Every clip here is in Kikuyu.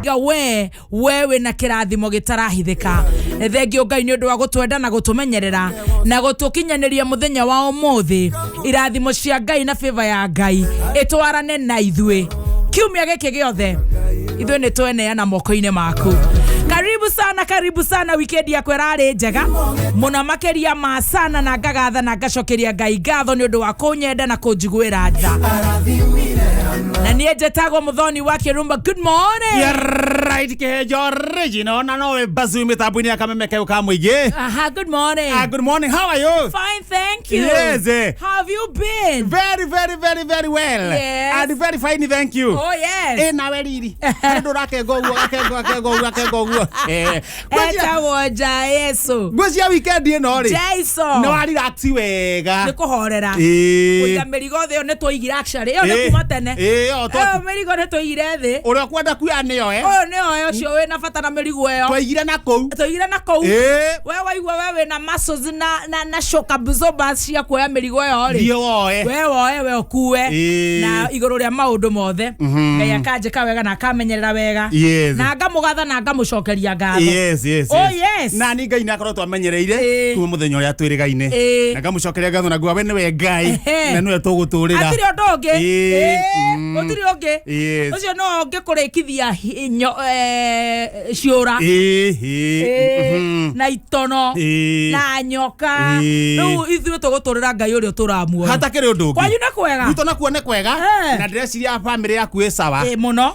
Ga we wĩna kĩrathimo gĩtarahithĩka. Thengio Ngai nĩ ũndũ wa gũtwenda na gũtũmenyerera na gũtũkinyanĩria mũthenya wa ũmũthĩ. Irathimo cia Ngai na favor ya Ngai ĩtwarane na ithuĩ kiumia gĩkĩ gĩothe. Ithuĩ nĩ tweneana moko-inĩ maku. Karibu sana, karibu sana. Weekend yakwa ĩrarĩ njega mũno makĩria ma sana, na ngagatha na ngacokeria Ngai ngatho nĩ ũndũ wa kũnyenda na kũnjiguĩra tha. Na niĩ njĩtagwo Mũthoni wa Kĩrumba. Good morning. Yeah, right, Kĩhenjo original na nowe bazu mĩtambo-inĩ ya Kameme kayũ ka mũingĩ. Aha, good morning. Ah, good morning, how are you? Fine, thank you. Yes, eh. How have you been? Very, very, very, very well. Yes. And very fine, thank you. Oh yes. Ĩ nawe riri harĩ ndå rakenga ũguo gakengo gakengo ũguo gakengo ũguo. Eh, Etagwo ja Yesu. Ngwĩciria weekend ĩno rĩ Jason. nĩ wa relax wega. Nĩ kũhorera. Ĩĩ. Kũiga mĩrigo thĩ ĩyo nĩ twaigire, actually ĩyo nĩ Ĩĩ. kuma tene. Ĩĩ, o Ĩyo mĩrigo nĩ twaigire thĩ. Ũrĩa ũkwenda kuoya nĩyo eh. Ũyũ nĩoe, ũcio wĩna bata na mĩrigo ĩyo. Twaigire na kũu. Twaigire na kũu. Ĩĩ. We waigua we wĩna muscles na shock absorbers cia kuoya mĩrigo ĩyo rĩ, Thiĩ woe. We woe, we ũkue. Ĩĩ. Na igũrũ rĩa maũndũ mothe, Ngai akanjĩka wega na akamenyerera wega na ngamũgatha na ngamũcokeria ngatho. Yes. Oh, yes. Na ni Ngai nĩ akoretwo amenyereire kuma mũthenya ũrĩa twĩrĩgaine na ngamũcokeria ngatho na nguga we nĩwe Ngai na nĩwe tũgũtũrĩra. Hatirĩ ũndũ ũngĩ. Ĩĩ. Ĩĩ, gũtirĩ ũngĩ. Ũcio no ũngĩkũrĩkithia ciũra. Ĩĩ, Ĩĩ, na itono na nyoka. Rĩu ithuĩ tũgũtũrĩra Ngai ũrĩa ũtũramuoyo. Hatakĩrĩ ũndũ ũngĩ. Kwanyu nĩ kwega? Gwitũ nakuo nĩ kwega. Na ndĩreciria bamĩrĩ yaku ĩ sawa. Ĩĩ, mũno.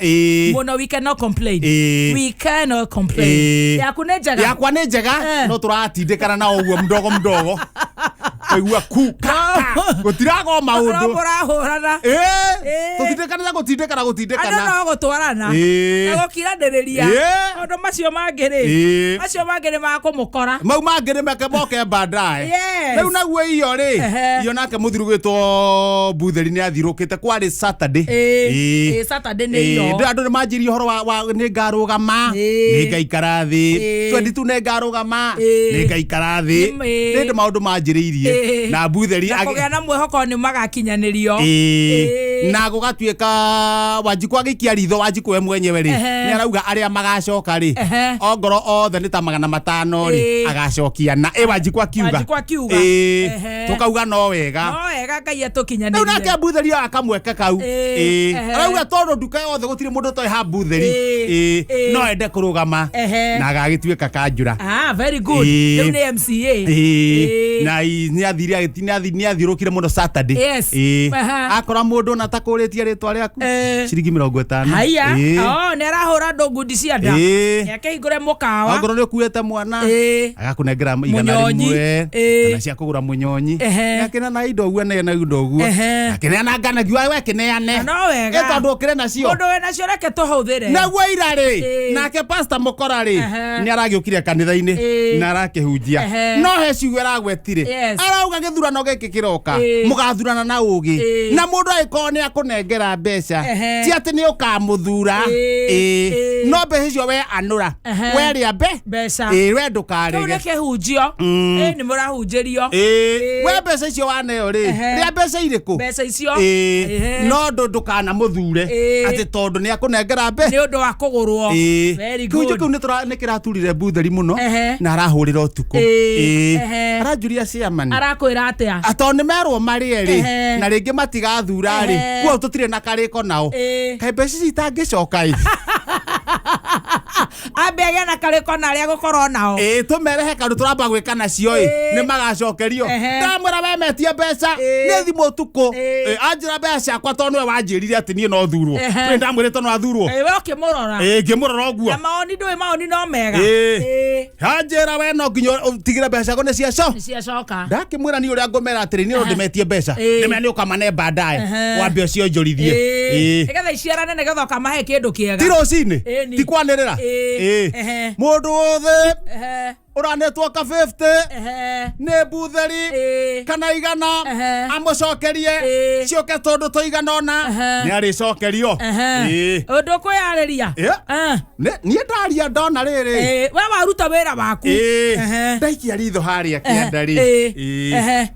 Mũno, we cannot complain. We cannot complain. Yaku nĩ njega? Yakwa nĩ njega. No tũratindĩkana na ũguo mdogo mdogo kaigua ku ka ka gũtirago No maũndũ. Mũrahũrana. Ĩĩ. Ĩĩ. Tũtindĩkanĩra gũtindĩkana Andũ gũtindĩkana. No gũtwarana na gũkiranĩrĩria. Maũndũ macio mangĩ rĩ, macio mangĩ nĩ makũmũkora. Mau mangĩ nĩ meke moke baadaye. Rĩu naguo iyo rĩ, iyo nake mũthiru gwĩtwo Butheri nĩ athirũkĩte, kwarĩ Saturday. Ĩĩ. Ĩĩ, Saturday nĩ iyo. Andũ nĩ manjirie ũhoro wa nĩ ngarũgama, nĩ ngaikara thĩ, 22 nĩ ngarũgama, nĩ ngaikara thĩ. Nĩ ndĩ maũndũ manjĩrĩirie na Butheri na kũgĩa na mwĩhoko nĩ magakinyanĩrio. Ĩĩ. Na gũgatuĩka Wanjikũ agĩikia ritho, Wanjikũ we mwenyewe rĩ, nĩ arauga arĩa magacoka rĩ, ongoro othe nĩ ta 500 rĩ, agacokia na ĩ Wanjikũ akiuga. Wanjikũ akiuga. Ĩĩ. Tũkauga no wega. No wega Ngai Rĩu atũkinyanĩrie. nake Butheri oya kamweke kau. Ĩĩ. Ĩĩ. Arauga tondũ nduka yothe gũtirĩ mũndũ ũtoĩ ha Butheri. Ĩĩ. Ĩĩ. No ende kũrũgama na agagĩtuĩka kanjũra. Ah, very good. Ĩĩ. Rĩu nĩ MCA. Ĩĩ. Na nĩ athire nĩ athiũrũkire mũno Saturday. Yes. Ĩĩ. Akora mũndũ ona takũrĩtie rĩtwa rĩaku, ciringi 50. Haiya. Ĩĩ. Oh, nĩ arahũra andũ ngundi cia nda. Ĩĩ. Nĩ akĩhingũre mũkawa. Ongorwo nĩ ũkuĩte mwana, agakũnengera igana Mũnyonyi. rĩmwe Ĩĩ. kana cia kũgũra mũnyonyi. Akĩneana indo ũguo, neana indo ũguo. Akĩneana nganagiwa we kĩneane. Na no wega. Ĩ tondũ ũkĩrĩ nacio. Mũndũ wĩ nacio reke tũhũthĩre. Naguo ira rĩ, nake Pastor Mũkora rĩ, nĩ aragĩũkire kanitha-inĩ na arakĩhunjia. No he ciugo aragwetire. Arauga gĩthurano gĩkĩ kĩroka, mũgathurana na ũgĩ. Na mũndũ angĩkorwo nĩ akũnengera mbeca, ti atĩ nĩ ũkamũthura. Ĩĩ. Ĩĩ. No mbeca icio we anũra. We rĩa mbe. Mbeca. Ĩĩ, we Kĩu nĩ ndũkarĩge. kĩhunjio. Ĩĩ, nĩ mũrahunjĩrio. Ĩĩ. Ĩĩ. We mbeca icio waneo rĩ, rĩa mbeca irĩkũ? Mbeca icio. Ĩĩ. No ndũkanamũthure atĩ tondũ nĩ akũnengera mbe. Nĩ ũndũ wa kũgũrwo. Ĩĩ. Very Kĩhunjio good. kĩu nĩ kĩraturire Butheri mũno na arahũrĩra ũtukũ. Ĩĩ. Ĩĩ. Aranjũria chairman. Arakwĩra atĩa? Tondũ nĩ merwo marĩe rĩ, na rĩngĩ matigathura rĩ, kuo tũtirĩ na karĩko nao. Ĩĩ. Kaĩ mbeca ici itangĩcoka ĩ? Ambe agĩe na karĩko na arĩa gũkorwo nao. Ĩĩ, tũmerehe kaũndũ tũramba gwĩka nacio ĩ, nĩ magacokerio. Ndamwĩra we metie mbeca, nĩ thimũ ũtukũ. Ĩĩ. Ĩĩ, anjĩra mbeca ciakwa tondũ nĩwe wanjĩrire atĩ niĩ no thurwo. Ehe. Nĩ ndamwĩrĩte no athurwo. Ĩĩ, we ũkĩmũrora. Ĩĩ, ngĩmũrora ũguo. Na maoni ndũĩ maoni no mega. Ĩĩ. Ĩĩ. Anjĩra we no nginya ũtigĩre mbeca ciaku nĩ ciaco. Nĩ ciacoka. Ndakĩmwĩra niĩ ũrĩa ngũmera atĩrĩ, niĩ no ndĩmetie mbeca. Ĩĩ. Ndĩmere nĩ ũkamane baadaye. Wambe ũcionjorithie. Ĩĩ. Ĩĩ. Nĩgetha iciarane nĩgetha ũkamahe kĩndũ kĩega. Ti rũcinĩ. Ĩĩ, ni. Ti kwanĩrĩra. Ĩĩ. Ĩĩ. Mũndũ wothe ũranĩtwo ka 50 nĩ Butheri kana 100, amũcokerie ciũke tondũ tũigana ũna nĩ arĩcokerio. Ĩĩ. Ĩĩ. Ũndũ kwĩyarĩria. Ĩĩ. Niĩ ndaria ndona rĩrĩ. Ĩĩ, we waruta wĩra waku. Ĩĩ. Ndaikia ritho harĩa kĩanda rĩ. Ĩĩ. Ĩĩ.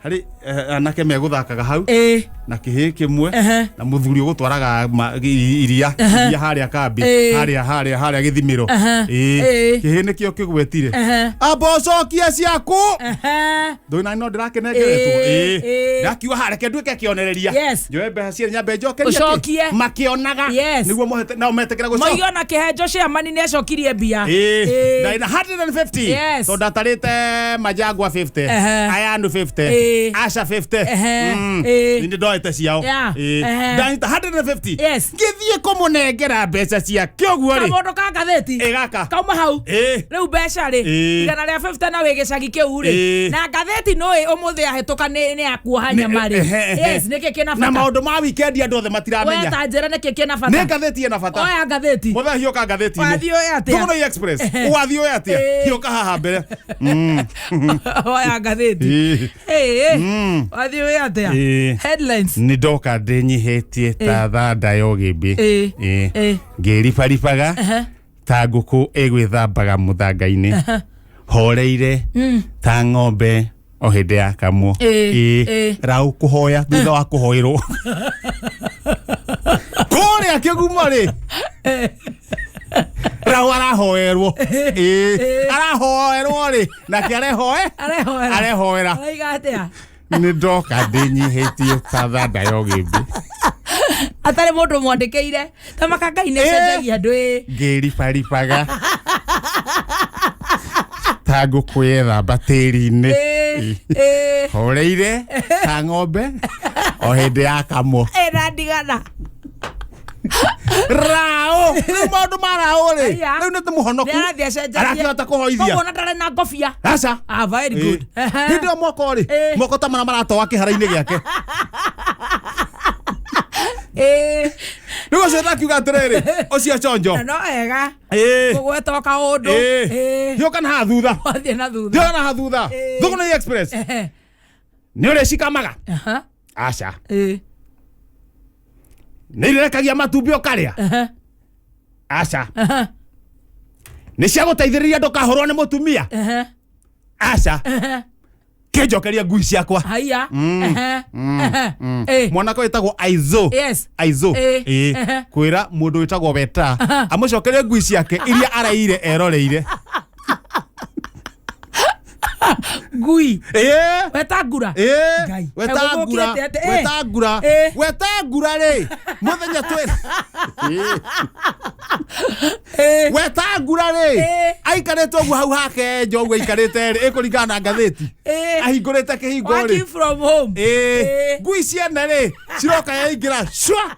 Harĩ anake megũthakaga hau Ĩĩ. na kĩhĩ kĩmwe Ehe. na mũthuri ũgũtwaraga iria iria harĩa kambi, Ĩĩ. harĩa gĩthimĩro. Ehe. Ĩĩ. Ĩĩ. Kĩhĩ nĩkĩo kĩgwetire, Ehe. amba ũcokie ciaku. Ehe. Ndũĩ nani no ndĩrakĩnengeretwo. Ĩĩ, Ĩĩ. ĩĩ. Ndakiuga ha reke nduĩke kĩonereria, Yes. njoe mbeca ciene nyambe njokerie kĩ? Ũcokie. Makĩonaga Yes. nĩguo mohete nao metĩkĩra gũcokia. Moiga ona kĩhenjo ciamani nĩ acokirie mbia. Ĩĩ. Ĩĩ. Ndarĩ na 150. Yes. Tondũ ndatarĩte Majangwa 50, Ehe. Ayanu 50, Ĩĩ. Asha 50. Ehe. Ĩĩ. Nĩ ndoete ciao. Yeah. Ĩĩ. Ehe. Ndanyita 150. Yes. Ngĩthiĩ kũmũnengera mbeca ciake ũguo rĩ, Kamũndũ ka ngathĩti ĩ gaka. Kauma hau. Ĩĩ. Rĩu mbeca rĩ, Ĩĩ. 150 na wĩ gĩcagi kĩu rĩ, Ĩĩ. na ngathĩti nũĩ ũmũthĩ yahĩtũka nĩ yakuoha nyama rĩ. Ehe, ehe. Yes, nĩkĩ kĩna Na bata? maũndũ ma weekend andũ othe matiramenya. Weta njĩra nĩkĩ kĩna Nĩ bata. ngathĩti ĩna bata. Oya ngathĩti. Mũthaa hiũka ngathĩti-inĩ. Wathiĩ ũĩ atĩa? Thugunoi Express. Ehe. Wathiĩ ũĩ atĩa? Ĩĩ. Hiũka haha mbere. Oya ngathĩti. Ĩĩ. Ĩĩ. Mm. Wathiĩ ũĩ atĩa? Ĩĩ. Headlines. Nĩ ndoka ndĩnyihĩtie ta thanda ya ũgĩmbĩ. Ĩĩ. Ĩĩ. Ĩĩ. Ngĩribaribaga Ehe. ta ngũkũ ĩgwĩthambaga mũthanga-inĩ, horeire ta ng'ombe o hĩndĩ ya kamwo. Ĩĩ, Ĩĩ. ĩĩ. Rau kũhoya thutha wa kũhoerwo kũrĩa kĩgumo rĩ, rau arahoerwo. Ĩĩ. Arahoerwo rĩ, nake arehoe. Arehoera. Arehoera. Araiga atĩa? Nĩ ndoka ndĩnyihĩtie ta thanda ya ũgĩmbĩ. Atarĩ mũndũ mwandĩkĩire ta makangai nĩ Ĩĩ. cenjagia andũ ĩ. Ngĩribaribaga ta ngũkũ yethamba tĩri-inĩ. Ĩĩ. Ĩĩ. Horeire ta ng'ombe o hĩndĩ ya kamwo. Ĩna ndigana. Rao rĩu maũndũ ma rao rĩ, Aya. rĩu nĩ mũhonoku. Nĩ arathiĩ acenjatie. Arakĩhota kũhoithia. Koguo ona ndarĩ na ngobia. Aca. Ah, very good. Ehe. Hĩndĩ ĩyo moko rĩ, Ĩĩ. moko ta marĩa maratoa kĩhara-inĩ gĩake. Ĩĩ. Rĩu ũcio ndakiuga atĩrĩrĩ, ũcio conjo. Na no wega Ĩĩ. kũgweta o kaũndũ. Ĩĩ. Ĩĩ. Hiũka na haha thutha. Wathiĩ na thutha. Hiũka na haha thutha. Ĩĩ. Thugunoi Express. Ehe. Nĩ ũrĩ cikamaga? Aha. Aca. Ĩĩ. Nĩ irekagia matumbĩ ũkarĩa? Ehe. Aca. Aha. Nĩ cia gũteithĩrĩria ndũkahũrwo nĩ mũtumia? Ehe. Aca. Ehe. Kĩnjokeria ngui ciakwa. Haiya. Ehe. Ehe. Ĩĩ. Mwanake wĩtagwo Aizo. Yes. Aizo. Ĩĩ. Ĩĩ. Ehe. Kwĩra mũndũ wĩtagwo Weta amũcokerie ngui ciake iria araire eroreire. Ngui. Ĩĩ. Weta ngura. Ĩĩ. Ngai. Weta ngura. Egũgũkĩte atĩ- Ĩĩ. Weta ngura. Ĩĩ. Weta ngura rĩ, mũthenya twĩ Ĩĩ. weta ngura rĩ, Ĩĩ. aikarĩte ũguo hau hake nja ũguo aikarĩte rĩ, ĩkũringana na ngathĩti, Ĩĩ. ahingũrĩte kĩhingo rĩ. Working from home. Ĩĩ. Ĩĩ. Ngui ciene rĩ, ciroka yaingĩra cua.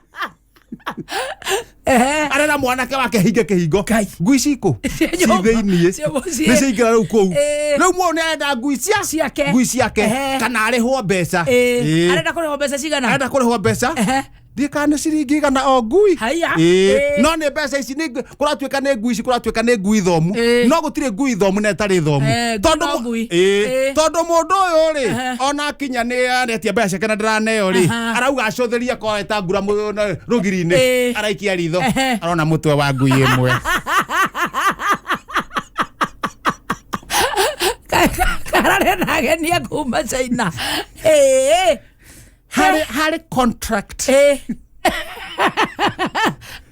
Ehe. Arera mwanake wake hinge kĩhingo. Ngai. Ngui cikũ Ciĩ nyũmba. ci thĩiniĩ. Ciĩ mũciĩ. Nĩ ciaingĩra rĩu kũu. Ĩĩ. Rĩu mũndũ nĩ arenda ngui cia Ciake. ngui ciake Ehe. kana arĩhwo mbeca. Ĩĩ. Ĩĩ. Arenda kũrĩhwo mbeca cigana? Arenda kũrĩhwo mbeca. Ehe. Ndiĩ kana nĩ ciringi igana o ngui. Haiya. Ĩĩ. Ĩĩ. No nĩ mbeca ici nĩ kũratuĩka nĩ ngui ici, kũratuĩka nĩ ngui thomu. Ĩĩ. No gũtirĩ ngui thomu na ĩtarĩ thomu. Eh, ngui Tondũ no ngui. Ĩĩ. Ĩĩ. Tondũ mũndũ ũyũ rĩ, Ehe. ona akinya nĩ aretia mbeca ciake na ndaraneo rĩ, Aha. arauga acũthĩria koreta ngura rũgiri-inĩ, Ĩĩ. araikia ritho, Ehe. arona mũtwe wa ngui ĩmwe. Kararĩ na ageni a kuma China. Ĩĩ. Harĩ contract. Ĩĩ.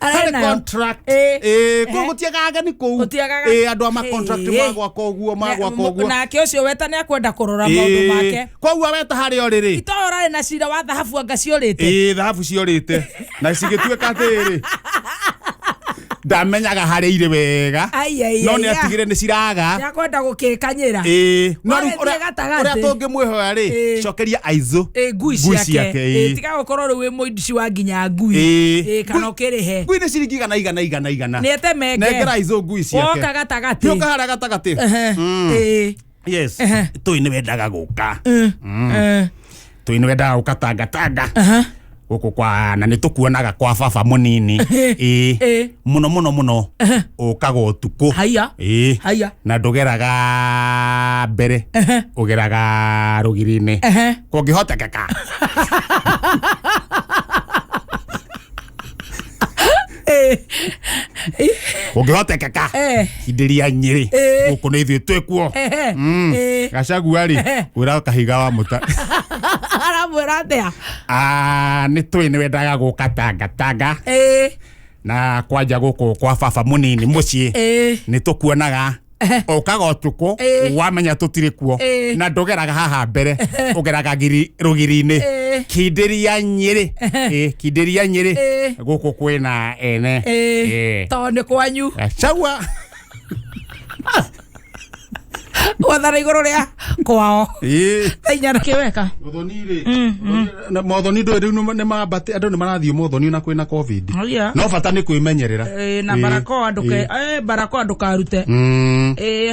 Harĩ Arĩ nayo. contract. Ĩĩ. Ĩĩ, kũu gũtiagaga ageni kũu. Gũtiagaga. Ĩĩ, andũ a ma contract Ĩĩ. magwaka ũguo, magwaka ũguo. Nake ũcio weta nĩ akwenda kũrora maũndũ make. Koguo weta harĩa ũrĩ rĩ, Itoĩ ũrarĩ na cira wa thahabu anga ciũrĩte. Ĩĩ, thahabu ciorĩte na cigĩtuĩka atĩrĩrĩ, ndamenyaga harĩa irĩ wega, Ai, ai, no ai, nĩ ai. atigire nĩ ciraga. Nĩ akwenda gũkĩkanyĩra. Ĩĩ, no rĩu Warĩtie ũrĩa gatagatĩ. ũrĩa tũngĩmwĩhoya rĩ, Ĩĩ. cokeria Aizo Ĩĩ, ngui ngui ciake. ciake, Ĩĩ, ĩĩ. tiga gũkorwo rĩu wĩ mũici wa nginya ngui. Ĩĩ. Ĩĩ, kana ũkĩrĩhe. Ngui nĩ ciringi igana igana igana igana. Nĩ etemenge. Nengera Aizo ngui ciake. Woka gatagatĩ. Hiũka harĩa gatagatĩ. Ehe. Ĩĩ. Yes. Ehe. Tũi nĩ wendaga gũka. Eh. Tũi nĩ wendaga gũka tangatanga Aha. gũkũ kwa, na nĩ tũkuonaga kwa baba mũnini. Ĩĩ. Ĩĩ. Mũno mũno mũno ũkaga ũtukũ. Haiya. Ĩĩ. Haiya. Na ndũgeraga mbere, ũgeraga rũgiri-inĩ Ehe. kũngĩhotekeka. Ĩĩ. Ũngĩhotekeka kindĩria Nyĩrĩ gũkũ nĩ ithuĩ twĩkuo. Gachagua rĩ wĩra Kahiga wa Mũta aramwĩra atĩa? Nĩ tũĩ nĩ wendaga gũka Tanga Tanga na kwanja gũkũ kwa baba mũnini mũciĩ nĩ tũkuonaga ũkaga ũtukũ wamenya tũtirĩ kuo na ndũgeraga haha mbere ũgeraga rũgiri-inĩ kindĩria Nyĩrĩ kindĩria Nyĩrĩ gũkũ kwĩna ene tondũ nĩ kwanyu. Gachagua gwathana igũrũ rĩa kwao thaa kĩweka mothoni ndũĩ rĩu nĩ mambate andũ nĩ marathiĩ mothoni na kwĩna COVID no bata nĩ kwĩmenyerera na barakoa ndũke barakoa ndũkarute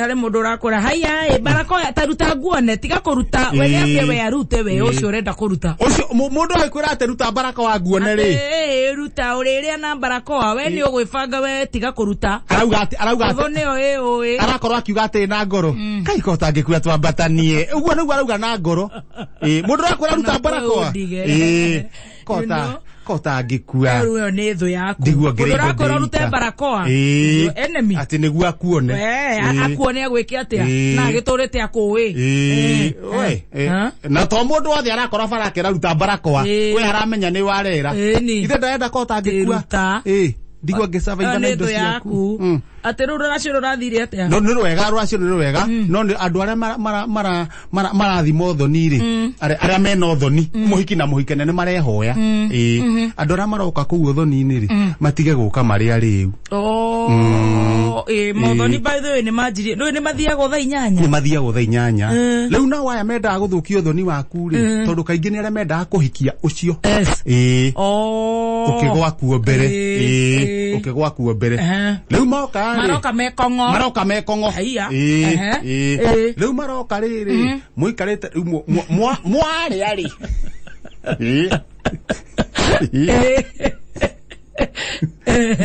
harĩ mũndũ ũrakwĩra haya barakoa taruta nguone tiga kũruta we nĩambie we arute we ũcio ũrenda kũruta ũcio mũndũ agĩkwĩra atĩ ruta barakoa nguone rĩ ruta ũrĩrĩa na barakoa we nĩ ũgwĩbanga we tiga kũruta arauga atĩ nĩyo ĩũĩ arakorwo akiuga atĩ na ngoro kai ko tangĩkua twambatanie ũguo nĩguo arauga na ngoro mũndũ ũrakwĩra ruta barakoa ko tangĩkua rĩu nĩ thũ yaku mũndũ ũrakwĩra ũrute barakoa enemy atĩ nĩguo akuone akuone agwĩke atĩa na agĩtũrĩte akũĩ na to mũndũ wothe arakora bara akĩra ruta barakoa we aramenya nĩ warera ithe ndarenda ko tangĩkua ndigua ngĩsurvive na indo ciaku atĩ rĩu rũracio rũrathire atĩa no nĩ rwega rũracio nĩ rwega no nĩ andũ arĩa marathi mothoni rĩ arĩa mena ũthoni mũhiki na mũhikania nĩ marehoya andũ arĩa maroka kũu ũthoni-inĩ rĩ matige gũka marĩ arĩu mothoni by the way nĩ manjirie rĩu nĩ mathiagwo thaa inyanya nĩ mathiagwo thaa inyanya rĩu nao aya mendaga gũthũkia ũthoni waku rĩ tondũ kaingĩ nĩ arĩa mendaga kũhikia ũcio ũkĩgwa kuo mbere ũkĩgwa kuo mbere rĩu moka maroka mekong'o maroka mekong'o rĩu maroka rĩrĩ mũikarĩte rĩu mwarĩa rĩ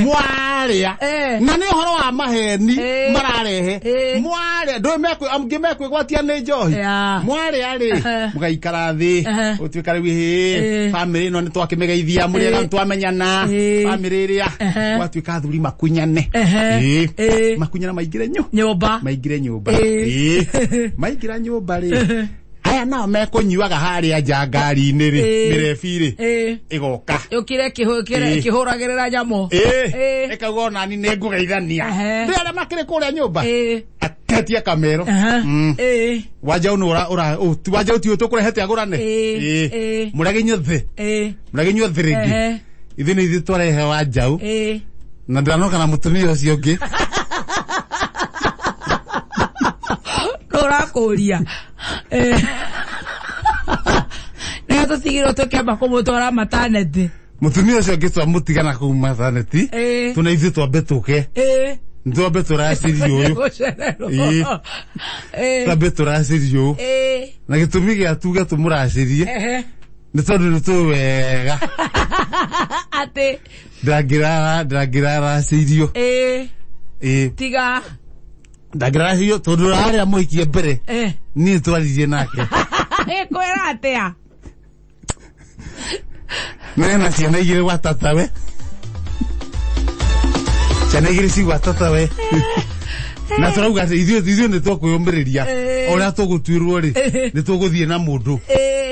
mwarĩa na nĩ ũhoro wa maheni mararehe mwarĩa ndũĩ angĩ mekwĩgwatia nĩ njohi mwarĩa rĩ mũgaikara thĩ ũtuĩka rĩu hĩ bamĩrĩ ĩno nĩ twakĩmĩgeithia mũrĩega nĩ twamenyana bamĩrĩ ĩrĩa gwatuĩka athuri makunyane makunyana maingĩre nyũmba maingĩre nyũmba maingĩra nyũmba rĩ aya nao mekũnyuaga harĩa nja ngari-inĩ rĩ mĩrebi rĩ ĩgoka yũkire ĩkĩhũragĩrĩra nyamũ ĩkauga onani nĩ ngũgeithania ndĩ arĩa makĩrĩ kũrĩa nyũmba aketia kamero wanjaũ wanjaũ ti ũyũ tũkũrehete agũrane mũragenywo thĩ mũragenywo thĩ rĩngĩ ithuĩ nĩ ithuĩ twarehe wanjaũ na ndanoka na mũtumia ũcio ũngĩ ũrakũria nĩ tũtigirwo tũkĩamba kũmũtwara mataneti mũtumia ũcio ũngĩ twamũtigana kũu mataneti tũna ithuĩ twambe tũke twambe tũracĩrie ũyũ twambe tũracĩrie ũyũ na gĩtũmi gĩa tuge tũmũracĩrie nĩ tondũ nĩ tũĩ wega atĩ ndangĩraracĩirio tiga ndangĩraracĩirio tondũ harĩa mũhikie mbere niĩ twaririe nake ĩkwĩra atĩa nena ciana igĩrĩ gwa tatawe ciana igĩrĩ ci gwa tatawe na tũrauga atĩ ithuĩ nĩ tũkwĩyũmĩrĩria o ũrĩa tũgũtuĩrwo rĩ nĩ tũgũthiĩ na mũndũ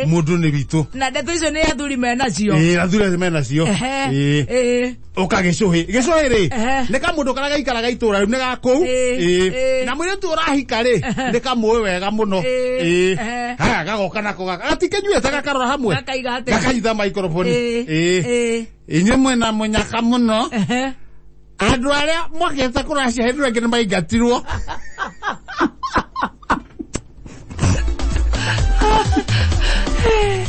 mũndũ nĩ witũ na ndeto icio nĩ athuri menacio athuri acio menacio ũka gĩcũhĩ gĩcũhĩ rĩ nĩ kamũndũ karĩa gaikaraga itũra rĩu nĩ ga kũu na mũirĩtu ũrahika rĩ nĩ kamũĩ wega mũno haya gagoka nako gatikĩnyuĩte gakarora hamwe gakanyita microphone inyuĩ mwĩna mũnyaka mũno andũ arĩa mokĩte kũracia hĩndĩ ĩyo ĩngĩ nĩ maingatirwo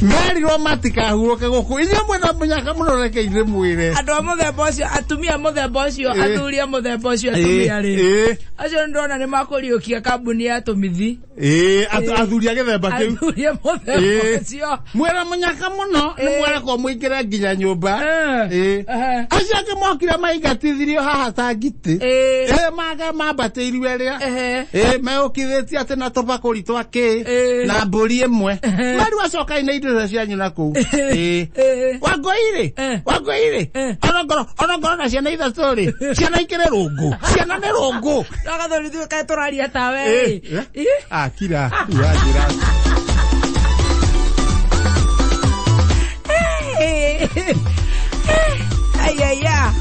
merirwo matikahurũke gũkũ inyuĩ mwĩna mũnyaka mũno reke ndĩmwĩre andũ a mũthemba ũcio atumia a mũthemba ũcio athuri a mũthemba ũcio atumia rĩ Acio ndona nĩ makũriũkia kambuni ya tũmithi. Ĩĩ, athuri a gĩthemba kĩu. Athuri a mũthemba ũcio. Mwĩra mũnyaka mũno nĩ mwarekwo mũingĩre nginya nyũmba. Ĩĩ. Acio angĩ mokire maingatithirio haha ta ngitĩ. Ĩĩ, maga mambatĩirio ĩrĩa. Ĩĩ, meũkithĩtie atĩ na tũbakũri twa kĩ na mbũri ĩmwe. Mariu acokai na indo icio cianyu na kũu. Ĩĩ. Wangũi-rĩ, Wangũi-rĩ, ona ngoro na ciana ithatũ rĩ, ciana ikĩrĩ rũngũ, ciana nĩ rũngũ. Agathori ithuĩ kaĩ tũraria tawe rĩ. Akira, wanjĩra. Ayaya.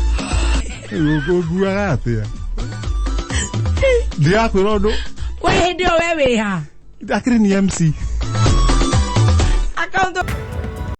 Ũnguaga atĩa? Ndirakwĩra ũndũ. We hĩndĩ ĩyo we wĩha? Akĩrĩ ni MC. Akaunti.